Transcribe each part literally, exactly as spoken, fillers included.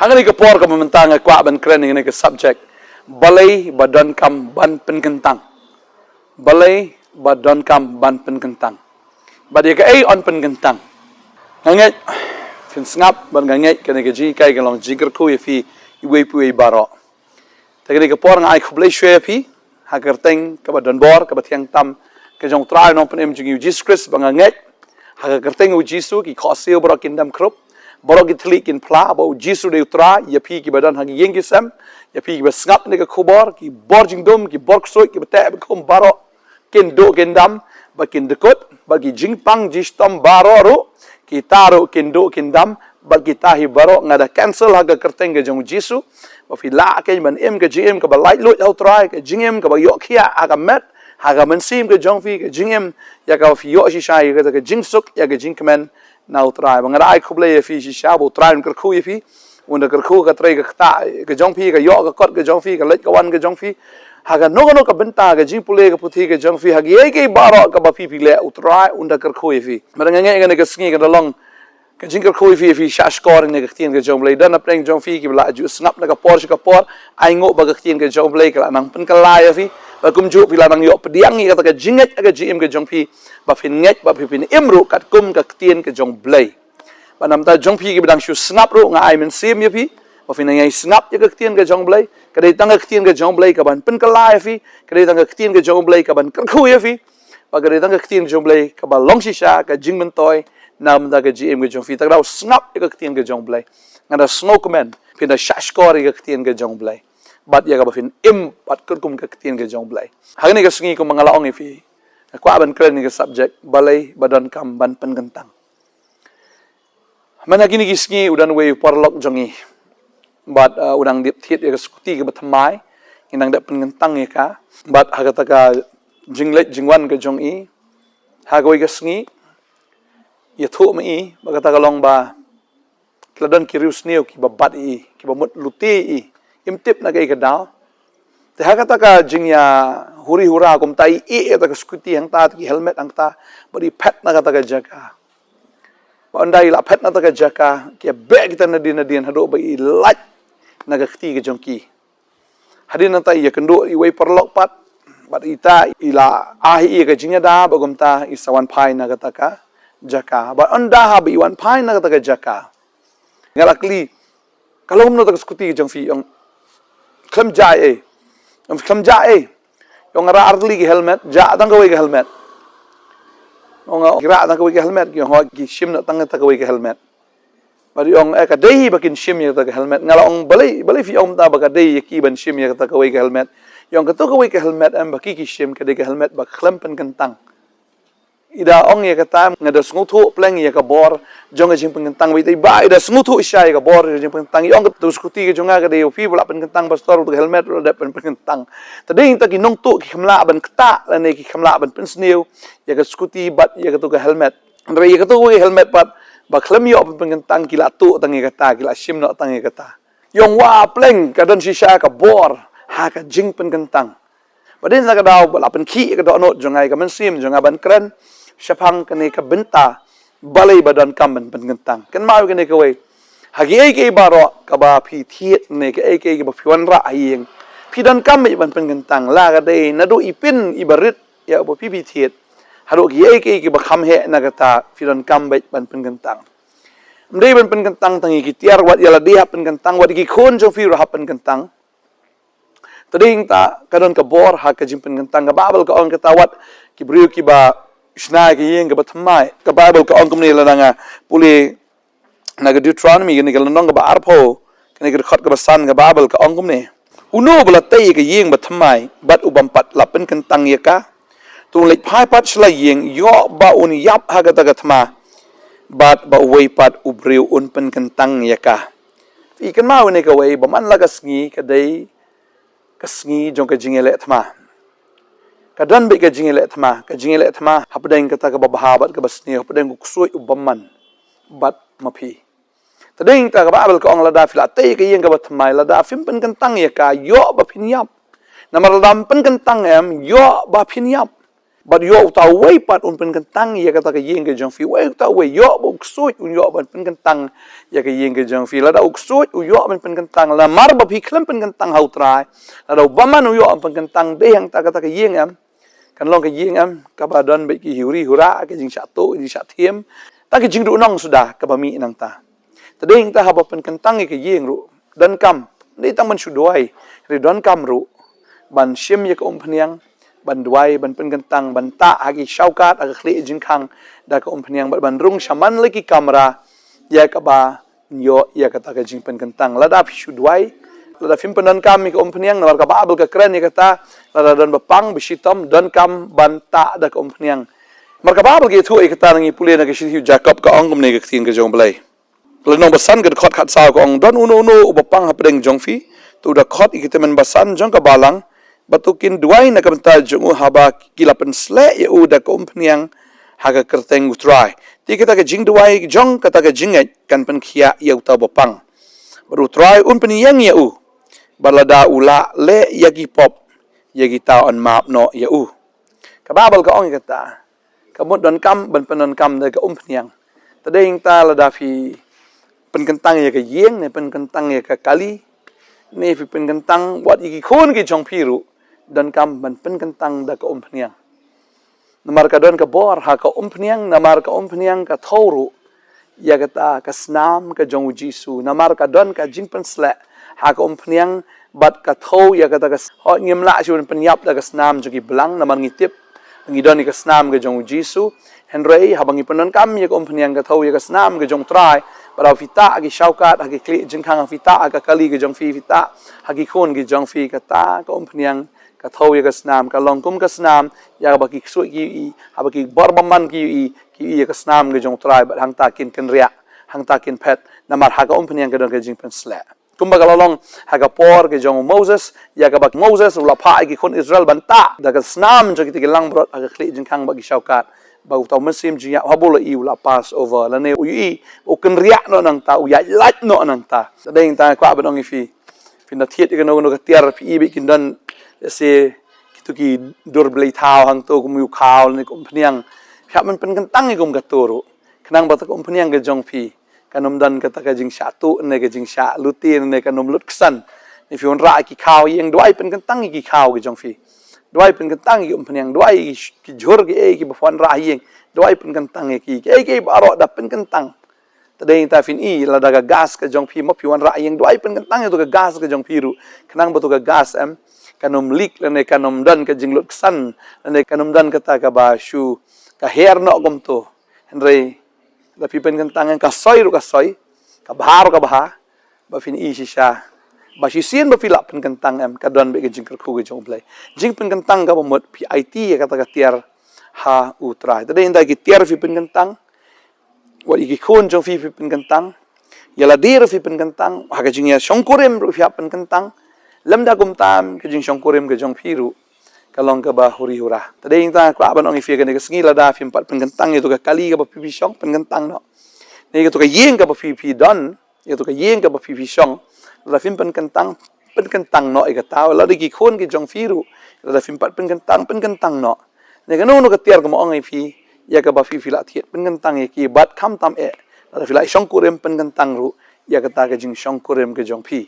Ha kane ka por kaba mynta nga kwah ban kren ïa kane ka subject. Balei ba donkam ban pynkyntang. Balei ba donkam ban pynkyntang. Bad ïa kaei yn pynkyntang. Nga ngeit, phin sngap, bad nga ngeit kane ka jinghikai ka long jingkyrkhu ïa phi, iwei pa iwei baroh. Te kane ka por nga ai khublei shuwa ïa phi, ha ka kyrteng kaba donbor, kaba thiang tam, ka jong u Trai Nongpynim jong ngi u Jisu Khrist, ba nga ngeit, ha ka kyrteng u Jisu, ki khohsiew baroh kin dam khrup, baroh ki thylliej kin phla, ba u Jisu dei u Trai, ïa phi kiba don ha ki ïing ki sem, ïa phi kiba sngap ïa kane ka khubor, ki bor jingdum, ki bor ksuid, kiba teh ba khum baroh, kin duh kin dam, bad kin dkut, bad ki jingpang jingshitom baroh ruh, kita ruh kin duh kin dam, bad kita hi baroh nga da cancel ha ka kyrteng ka jong u Jisu, ba phi lah kein ban im ka jingim kaba laitluid ha u Trai, ka jingim kaba ïoh khiah ha ka met, ha ka mynsiem ka jong phi, ka jingim, ïa kaba phi ïoh shisha, ïa kata ka jingsuk, ïa ka jingkmen, na u Trai. Ba nga da ai khublei ïa phi shisha, ba u Trai un kyrkhu ïa phi, un da kyrkhu ka trei ka ktah ka jong phi, ka ïoh ka kot ka jong phi, ka leit ka wan ka jong phi. Ha kano kano ka bynta, ka jingpule ka puthi ka jong phi, ha kiei kiei baroh kaba phi phi leh, u Trai un da kyrkhu ïa phi. Bad nga ngeit kane ka sngi ka da long ka jingkyrkhu ïa phi, ïa phi shahshkor ïa kane ka ktien ka jong u Blei. Don napdeng jong phi kiba la ju sngap na ka por sha ka por, ai nguh ba ka ktien ka jong u Blei ka la nang pynkylla ïa phi. Bad kumjuh phi la nang ïoh pdiang ïa kata ka jingngeit ha ka jingim ka jong phi, ba phin ngeit, ba phi phin im ruh katkum ka ktien ka jong u Blei. Bad na ka bynta jong phi kiba dang shu sngap ruh, nga ai mynsiem ïa phi, ba phin nang ïai sngap ïa ka ktien ka jong u Blei. Ka dei tang ka ktien ka jong u Blei kaban pynkylla ïa phi, ka dei tang ka ktien ka jong u Blei kaban kyrkhu ïa phi. Bad ka dei tang ka ktien ka jong u Blei kaba long shisha ka jingmyntoi na ka bynta ka jingim ka jong phi. Te lada phi sngap ïa ka ktien ka jong u Blei, nga da sngewkmen phin da shahshkor ïa ka ktien ka jong u Blei, bad ïa kaba phin im pat katkum ka ktien ka jong u Blei. Ha kane ka sngi kumba nga la ong ïa phi, nga kwah ban kren ïa ka subject, balei ba donkam ban pynkyntang. Mynta kine ki sngi u don uwei u paralok jong ngi, bad, uh, u dang dep thied ïa ka skuti kaba thymmai. Ngi dang dep pynkyntang ïa ka. Bad ha kata ka jingleit jingwan ka jong i, ha kawei ka sngi, ïathuh ma i ba kata ka long ba ki la don ki riewsniew kiba bat ïa i, kiba mut lute ïa i, im tip na kaei ka daw. Te ha kata ka jingïahuri hura kumta, i ïeh ïa kata ka skuti hangta, ki helmet hangta, bad i phet na kata ka jaka. Bad ynda i la phet na kata ka jaka, ki ïabeh kita nadien nadien haduh ba i lait na ka kti ka jong ki. Hadien nangta i ïakynduh ïa uwei u paralok pat, bad ita i la ai ïa ka jingïada, bad kumta i sa wan phai na kata ka jaka. Bad ynda haba i wan phai na kata ka jaka, nga la kylli, ka long kumno kata ka skuti ka jong phi? I ong, khlem jah ei. I ong, khlem jah ei. I ong, nga rah ar tylli ki helmet, jah tang kawei ka helmet. I ong, ki rah tang kawei ka helmet, ki ong, hooid, ki shim noh tang kata kawei ka helmet. Bad i ong, eh, ka dei hi ba kin shim ïa kata ka helmet. Nga la ong, balei, balei phi ong mynta ba ka dei ïa ki ban shim ïa kata kawei ka helmet? I ong, kato kawei ka helmet em ba ki ki shim, ka dei ka helmet ba khlem pynkyntang. I da ong ïa kata, nga da sngewthuh pleng ïa ka bor jong ka jingpynkyntang. Bad i da sngewthuh shisha ïa ka bor jong ka jingpynkyntang, i ong, kato ka skuti ka jong nga ka dei, phi ba la pynkyntang, pastor, kato ka helmet ruh la dep pynkyntang. Te dei nangta ki nongtuh kim lah ban ktah lane kim lah ban pynsniew ïa ka skuti bad ïa kato ka helmet. Hynrei ïa kato kawei ka helmet pat, ba khlem ïoh pynkyntang, ki la tuh tang ïa kata, ki la shim noh tang ïa kata. I ong, wa pleng, ka don shisha ka bor ha ka jingpynkyntang. Bad hadien kata ka daw ba la pynkhih ïa ka dohnud jong nga, ïa ka mynsiem jong nga ban kren shaphang kane ka bynta, balei ba donkam ban pynkyntang. Kynmaw ïa kane kawei, ha kiei kiei baroh kaba phi thied ne kiei kiei kaba phi wanrah ha ïing, phi donkam beit ban pynkyntang. La ka dei naduh i pyn iba rit ïa uba phi phi thied, haduh kiei kiei kiba kham heh na kata, phi donkam beit ban pynkyntang. Ym dei ban pynkyntang tang ïa ki tiar, wat ïa lade hap pynkyntang, wat ïa ki khun jong phi ruh hap pynkyntang. Te dei nangta ka don ka bor ha ka jingpynkyntang. Ka Baibl ka ong kata, wat ki briew kiba shna ïa ka ïing kaba thymmai. Ka Baibl ka ong kumne, lada nga pule na ka Deuteronomy, kane ka lynnong kaba arphew, kane ka dkhot kaba san, ka Baibl ka ong kumne: Uno uba la tei ïa ka ïing bathymmai bad u bym pat la pynkyntang ïa ka, to un leit phai pat sha la ïing, ïoh ba un ïap ha kata ka thma, bad ba uwei pat u briew un pynkyntang ïa ka. Phi kynmaw ïa kane kawei, ba man la ka sngi ka dei ka sngi jong ka jingïaleh thma. Ka don beit ka jingïaleh thma, ka jingïaleh thma hapdeng kata kaba bha bad kaba sniew, hapdeng u ksuid u bymman bad ma phi. Te dei nangta ka Baibl ka ong, lada phi la tei ïa ka ïing kaba thymmai, lada phim pynkyntang ïa ka, ïoh ba phin ïap. Namar lada ym pynkyntang em, ïoh ba phin ïap. Bad ïoh uta uwei pat un pynkyntang ïa kata ka ïing ka jong phi. Uwei uta uwei, ïoh ba u ksuid un ïoh ban pynkyntang ïa ka ïing ka jong phi. Lada u ksuid u ïoh ban pynkyntang, namar ba phi khlem pynkyntang ha u Trai. Lada u bymman u ïoh ban pynkyntang, dei hangta kata ka ïing em, kan long ka ïing em kaba don bad ki huri hura, ka jingshah tuh, ka jingshah thiem, tang ka jingduhnong suda kaba mih nangta. Te dei hangta haba pynkyntang ïa ka ïing ruh, donkam, dei tang ban shu duwai, hynrei donkam ruh ban shim ïa ka umphniang, ban duwai, ban pynkyntang, ban tah ha ki shawkat, ha ka khlieh jingkhang da ka umphniang, bad ban rung shaman la ki kamra ïa kaba ïoh ïa kata ka jingpynkyntang. Lada phi shu duwai, lada phim pyndonkam ïa ka umphniang, namar ka Baibl ka kren ïa kata, lada don ba pang ba shitom, donkam ban tah da ka umphniang. Namar ka Baibl ka ïathuh ïa kata, ngi pule na ka shithi u Jakob, ka ong kumne ka ktien ka jong U Blei. Lynnong ba san, ka dkhot khatsaw, ka ong: Don uno uno uba pang hapdeng jong phi, to u da khot ïa ki tymmen basan jong ka balang, bad to kin duwai na ka bynta jong u haba ki la pynsleh ïa u da ka umphniang ha ka kyrteng U Trai. Te kata ka jingduwai jong kata ka jingngeit kan pynkhiah ïa uta uba pang, bad U Trai un pynïeng ïa u, bad lada u la leh ïa ki pop, ïa kita yn map noh ïa u. Ka Baibl ka ong ïa kata, ka mut donkam ban pyndonkam da ka umphniang. Te dei hangta lada phi pynkyntang ïa ka ïing, ne pynkyntang ïa ka kali, ne phi pynkyntang wat ïa ki khun ki jong phi ruh, donkam ban pynkyntang da ka umphniang. Namar ka don ka bor ha ka umphniang, namar ka umphniang ka thew ruh ïa kata ka snam ka jong U Jisu, namar ka don ka jingpynsleh ha ka umphniang, bad ka thew ïa kata ka s-, hooid, ngim lah shuh ban pynïap da ka snam jong ki blang, namar ngi tip ngi don ïa ka snam ka jong U Jisu. Hynrei haba ngi pyndonkam ïa ka umphniang, ka thew ïa ka snam ka jong U Trai, bad haba phi tah ha ki shawkat, ha ki khlieh jingkhang, phi tah ha ka kali ka jong phi, phi tah ha ki khun ki jong phi, kata ka umphniang ka thew ïa ka snam, ka long kum ka snam ïa kaba ki ksuid ki ïohi, haba ki bor bymman ki ïohi, ki ïohi ïa ka snam ka jong U Trai, bad hangta kin kynriah, hangta kin phet, namar ha ka umphniang ka don ka jingpynsleh. Kumba ka la long ha ka por ka jong u Moses, ïa kaba u Moses u la phah ïa ki khun Israel ban tah da ka snam jong kita ki langbrot ha ka khlieh jingkhang bad ki shawkat, ba uta u mynsiem jingïap haba u la ïohi, u la Passover, lane u ïohi, u kynriah noh nangta, u ïaid lait noh nangta. Te dei hangta nga kwah ban ong ïa phi, phin da thied ïa kano kano ka tiar, phi i ba kin don, lehse, kito ki dur blei thaw hangto kum u khaw lane ka umphniang, phi hap ban pynkyntang ïa kum kato ruh, khnang ba kata ka umphniang ka jong phi kan ym don kata ka jingshah tuh ne ka jingshah lute ne kan ym lut ksan. Ne phi wanrah ïa ki khaw ïing, duwai pynkyntang ïa ki khaw ki jong phi. Duwai pynkyntang ïa ki umphniang, duwai ïa ki, ki jhur kiei kiba phi wanrah ïing, duwai pynkyntang ïa ki. Kiei kiei baroh da pynkyntang. Te dei hangta phin i, lada ka gas ka jong phi, mo, phi wanrah ïing, duwai pynkyntang ïa uto ka gas ka jong phi ruh, khnang ba uto ka gas em kan ym leak lane kan ym don ka jinglut ksan, lane kan ym don kata kaba shu ka her noh kumto. Hynrei lada phi pynkyntang, ka soi ruh ka soi, ka bha ruh ka bha, ba phin i shisha ba shisien ba phi lah pynkyntang em, ka don bad ka jingkyrkhu ka jong U Blei. Jingpynkyntang kaba mut phi aiti ïa kata ka tiar ha U Trai. Te dei hangta ki tiar phi pynkyntang, wat ïa ki khun jong phi phi pynkyntang, ïa lade ruh phi pynkyntang, ha ka jingïashongkurim ruh phi hap pynkyntang. Lymda kumta em, ka jingshongkurim ka jong phi ruh ka long kaba huri hura. Te dei hangta nga kwah ban ong ïa phi, kane ka sngi lada phim pat pynkyntang ïa uto ka kali kaba phi phi shong, pynkyntang noh. Ne ïa uto ka ïing kaba phi phi don, ïa uto ka ïing kaba phi phi shong, lada phim pynkyntang, pynkyntang noh ïa kata. Lada ki khun ki jong phi ruh, lada phim pat pynkyntang, pynkyntang noh. Ne kano kano ka tiar kaba nga ong ïa phi, ïa kaba phi phi lah thied, pynkyntang ïa ki, bad khamtam eh, lada phi lah shongkurim, pynkyntang ruh ïa kata ka jingshongkurim ka jong phi.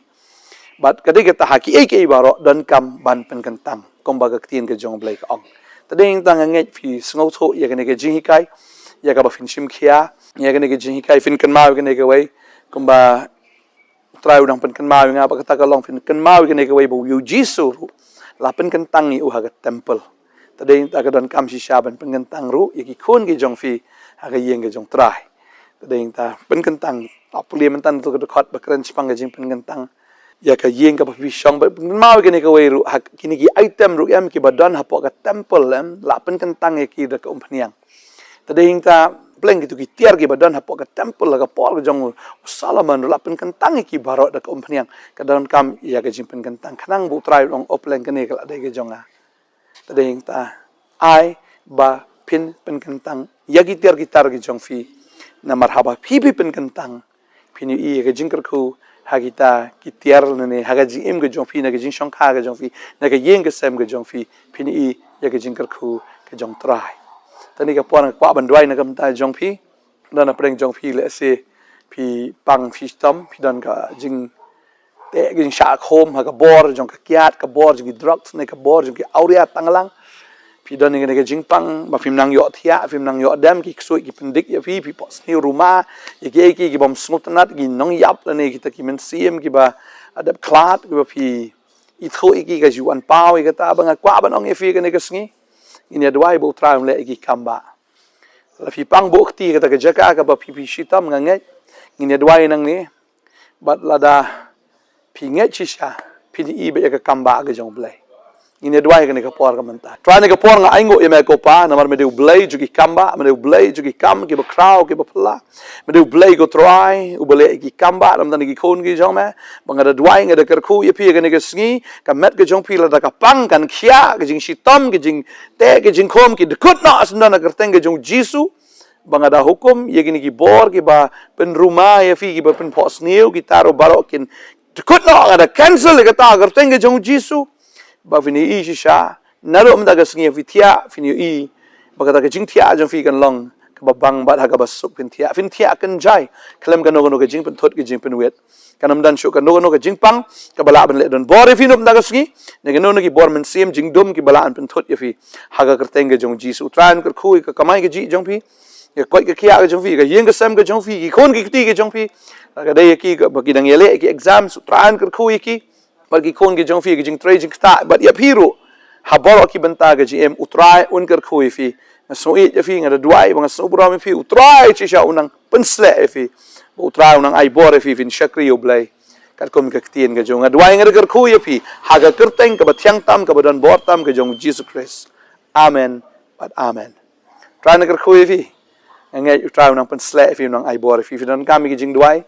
Bad ka dei kata, ha kiei kiei baroh donkam ban pynkyntang, kumba ka ktien ka jong U Blei ka ong. Te dei hangta nga ngeit phi sngewthuh ïa kane ka jinghikai, ïa kaba phin shim khia ïa kane ka jinghikai, phin kynmaw ïa kane kawei, kumba U Trai u dang pynkynmaw ïa nga, ba kata ka long, phin kynmaw ïa kane kawei, ba ïa U Jisu ruh la pynkyntang ïa u ha ka temple. Te dei hangta ka donkam shisha ban pynkyntang ruh ïa ki khun ki jong phi ha ka ïing ka jong U Trai. Te dei hangta pynkyntang, la pule mynta uto ka dkhot ba kren shaphang ka jingpynkyntang ïa ka ïing kaba phi shong, bad pynkyntang ïa kane kawei ruh, ha kine ki item ruh em kiba don hapoh ka temple em, la pynkyntang ïa ki da ka umphniang. Te dei hangta, pleng kito ki tiar kiba don hapoh ka temple ha ka por ka jong u Solomon ruh la pynkyntang ïa ki baroh da ka umphniang. Ka donkam ïa ka jingpynkyntang, khnang ba U Trai u ong, o pleng, kane ka la dei ka jong nga. Te dei hangta, ai ba phin pynkyntang ïa ki tiar ki tar ki jong phi. Namar haba phi phi pynkyntang, phin ïohi ïa ka jingkyrkhu ha kita ki tiar, lane ha ka jingim ka jong phi, na ka jingshongkha ka jong phi, na ka ïing ka sem ka jong phi, phin ïohi ïa ka jingkyrkhu ka jong Trai. Tang ïa ka por nga kwah ban duwai na ka bynta jong phi. Don na pdeng jong phi lehse phi pang phi shitom, phi don ka jing te ka jingshah khum ha ka bor jong ka kiad, ka bor jong ki drugs ne ka bor jong ki awria tanglang. Phi don ïa ka jingpang ba phim nang ïoh thiah, phim nang ïoh dem, ki ksuid ki pyndik ïa phi, phi pok sniew ruma ïa ki, ki, ki bym sngewtynnat, ki nongïap lane kita ki mynsiem kiba dep khlad, kiba phi ithuh ïa ki. Ka ju wan paw ïa kata ba nga kwah ban ong ïa phi kane ka sngi. Ngin ïa duwai ba U Trai un leh ïa ki kam ba la phi pang buh kti kata ka jaka kaba phi phi shitom, nga ngeit. Ngin ïa duwai nangne. Bad lada phi ngeit shisha, phin ïohi bad ïa ka kam ba ka jong U Blei. Ngin ïa duwai kane ka por ka mynta. Trai, kane ka por nga ainguh ïa me ko Pa, namar me dei U Blei jong ki kam ba, me dei U Blei jong ki kam kiba khraw kiba phylla. Me dei U Blei ko Trai uba leh ïa ki kam ba na ka bynta ki khun ki jong me. Ba nga da duwai, nga da kyrkhu ïa phi ïa kane ka sngi, ka met ka jong phi lada ka pang kan khia, ka jingshitom, ka jingte, ka jingkhum, ki dkut noh, sa don ha ka kyrteng ka jong U Jisu. Ba nga da hukum ïa kine ki bor kiba pynruma ïa phi, kiba pynpok sniew, kita ruh baroh kin dkut noh. Nga da cancel ïa kata ha ka kyrteng ka jong U Jisu. Ba phin ïohi shisha, naduh mynta ka sngi phi thiah, phin ïohi ba kata ka jingthiah jong phi kan long kaba bang bad ha kaba suk phin thiah, phin thiah kynjai khlem kano kano ka jingpynthut, ka jingpynwit. Kan ym don shuh kano kano ka jingpang kaba lah ban leh donbor ïa phi naduh mynta ka sngi, ne kano kano ki bor mynsiem jingdum kiba lah ban pynthut ïa phi. Ha ka kyrteng ka jong U Jisu, U Trai, ngan kyrkhu ïa ka kamai kajih jong phi, ïa ka koit ka khiah ka jong phi, ïa ka ïing ka sem ka jong phi, ki khun ki kti ka jong phi. Lada ka dei ïa ki ba ki dang ïaleh ïa ki exam, U Trai, ngan kyrkhu ïa ki. Bad ki khun ki jong phi, ki jingtrei jingktah, bad ïa phi ruh ha baroh ki bynta ka jingim, U Trai un kyrkhu ïa phi. Nga sngewieit ïa phi, nga da duwai ba nga sngew burom ïa phi, U Trai shisha un nang pynsleh ïa phi. Ba U Trai un nang ai bor ïa phi, phin shakri ïa U Blei katkum ka ktien ka jong U. Nga duwai, nga da kyrkhu ïa phi ha ka kyrteng kaba thiang tam, kaba donbor tam ka jong U Jisu Khrist. Amen bad amen. Trai, nga kyrkhu ïa phi. Nga ngeit U Trai un nang pynsleh ïa phi, un nang ai bor ïa phi. Phi donkam ïa ki jingduwai,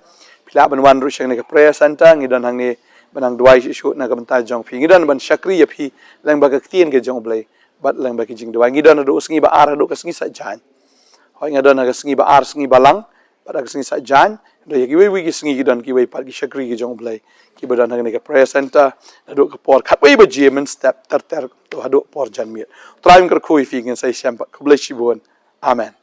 phi lah ban wan ruh sha kane ka prayer center, ngi don hangne ban nang duwai shuh shuh na ka bynta jong phi. Ngi don ban shakri ïa phi lyngba ka ktien ka jong U Blei bad lyngba ki jingduwai. Ngi don haduh sngi ba ar, haduh ka sngi Saitjaiñ. Hooid, nga don ha ka sngi ba ar, sngi Balang, bad ha ka sngi Saitjaiñ. Hynrei ha kiwei kiwei ki sngi ki don kiwei pat ki shakri ki jong U Blei kiba don ha kane ka prayer center naduh ka por khatwei baje mynstep ter ter kumto haduh por janmiet. U Trai un kyrkhu ïa phi. Ngin sa ïashem pat. Khublei shibun. Amen.